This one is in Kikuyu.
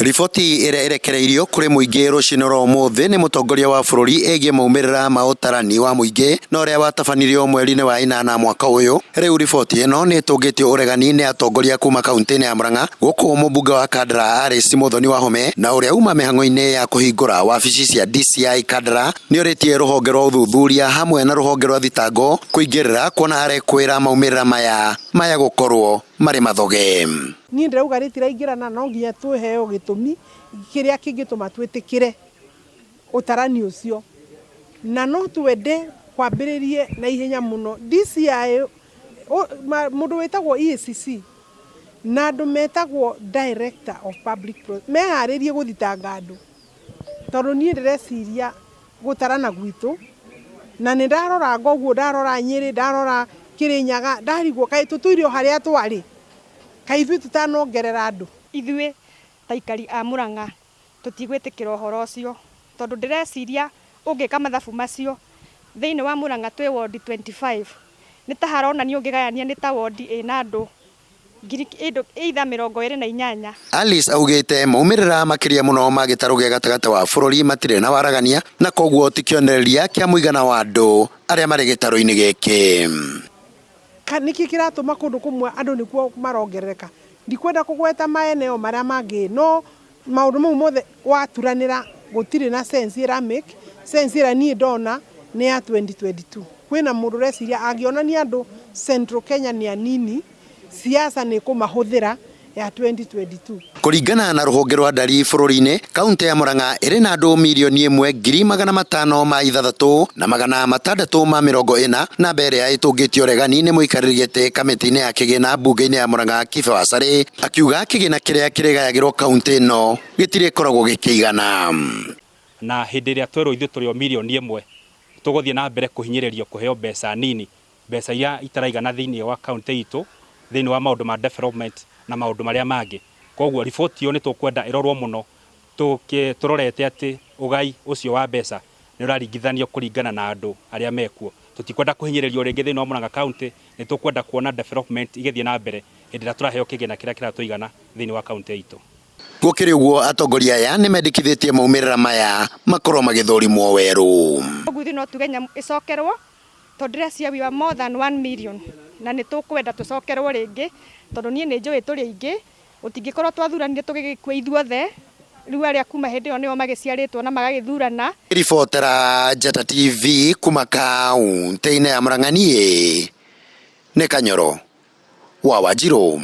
Riboti ĩrĩa ĩrekereirio kũrĩ mũingĩ rũcinĩ rwa ũmũthĩ nĩ mũtongoria wa bũrũri ĩgiĩ maumĩrĩra ma ũtarani wa mũingĩ na ũrĩa watabanirio mweri-inĩ wa ĩnana mwaka ũyũ. Rĩu riboti ĩno nĩ ĩtũngĩtio ũregani nĩ atongoria kuma kaunti-inĩ ya Murang'a gũkũ mũmbunge wa Kandara Alice Muthoni Wahome na ũrĩa uma mĩhang'o-inĩ ya kũhingũra wabici cia DCI Kandara nĩorĩtie rũhonge rwa ũthuthuria hamwe na rũhonge rwa thitango kũingĩrĩra kuona arekwĩra maumĩrĩra maya maya gũkorwo marĩ mathoge. Niĩ ndĩrauga rĩtiraingĩrana, no nginya twĩheo gĩtũmi kĩrĩa kĩngĩtũma twĩtĩkĩre ũtarani ũcio, na no twende kwambĩrĩrie na ihenya mũno DCI, mũndũ wĩtagwo EACC na andũ metagwo Director of Public, meharĩrie gũthitanga andũ, tondũ niĩ ndĩreciria gũtarana gwitũ na nĩ ndarora ngoguo, ndarora Nyĩrĩ, ndarora Kĩrĩnyaga, ndarigwo kaĩ tũtũire o harĩa twarĩ, kaĩ ithuĩ tũtanongerera andũ. Ithuĩ ta aikari a Murang'a tũtigwĩtĩkĩra ũhoro ũcio, tondũ ndĩreciria ũngĩka mathabu macio thĩinĩ wa Murang'a twĩ wodi 25, nĩ ta haronania ũngĩgayania nĩ ta wodi ĩna andũ ngiri either 28. Alice augĩte maumĩrĩra makĩria mũno ma gĩtarũ gĩa gatagatĩ wa bũrũri matirĩ na waragania na koguo ti kĩonereria kĩa mũigana wa andũ arĩa marĩ gĩtarũ-inĩ gĩkĩ. Nĩkĩ kĩratũma kũndũ kũmwe andũ nĩkuo marongerereka? Ndikwenda kũgweta maeneo marĩa mangĩ, no maũndũ mau mothe waturanĩra gũtirĩ na sense ĩra make sense. Ĩrĩa niĩ ndona nĩ ya 2022. Kwĩna mũndũ ũreciria angĩonania andũ Central Kenya nĩ anini, siasa nĩ kũmahũthĩra ya 2022. Kũringana na rũhonge rwa ndari bũrũri-inĩ, kaunti ya Murang'a ĩrĩ na andũ 1,506,640, namba ĩrĩa ĩtũngĩtio ũregani nĩ mũikarĩri gĩtĩ kamĩtĩ-inĩ ya kĩgĩna mbunge-inĩ ya Murang'a Kibe Wasarĩ, akiuga kĩgĩna kĩrĩa kĩrĩgayagĩrwo kaunti ĩno gĩtirĩkoragwo gĩkĩigana. Na hĩndĩ ĩrĩa twerwo ithuĩ tũrĩ o 1 million, tũgũthiĩ na mbere kũhinyĩrĩrio kũheo mbeca nini, mbeca iria itaraigana thĩinĩ wa kaunti itũ, thĩinĩ wa maũndũ ma development na maũndũ marĩa mangĩ. Koguo riboti ĩyo nĩ tũkwenda ĩrorwo mũno, tũrorete atĩ ũgai ũcio wa mbeca nĩ ũraringithanio kũringana na andũ arĩa mekuo. Tũtikwenda kũhinyĩrĩrio rĩngĩ thĩinĩ wa Murang'a County. Nĩ tũkwenda kuona development igĩthiĩ na mbere hĩndĩ ĩrĩa tũraheo kĩgĩna kĩrĩa kĩratũigana thĩinĩ wa kaunti itũ. Gũkĩrĩ ũguo, atongoria aya nĩ mendekithĩtie maumĩrĩra maya makorwo magĩthũrimwo werũ. Koguo ithuĩ no tuge nyamũ ĩcokerwo, tondũ ndĩreciria we are more than 1 million, na nĩ tũkwenda tũcokerwo rĩngĩ, tondũ niĩ nĩ njũĩ tũrĩ aingĩ. Gũtingĩkorwo twathuranire tũgĩgĩkua ithuothe, rĩu arĩa kuma hĩndĩ ĩyo nĩo magĩciarĩtwo na magagĩthurana. Ribotera Njata TV kuma kaunti-inĩ ya Murang'a, niĩ nĩ Kanyoro wa Wanjirũ.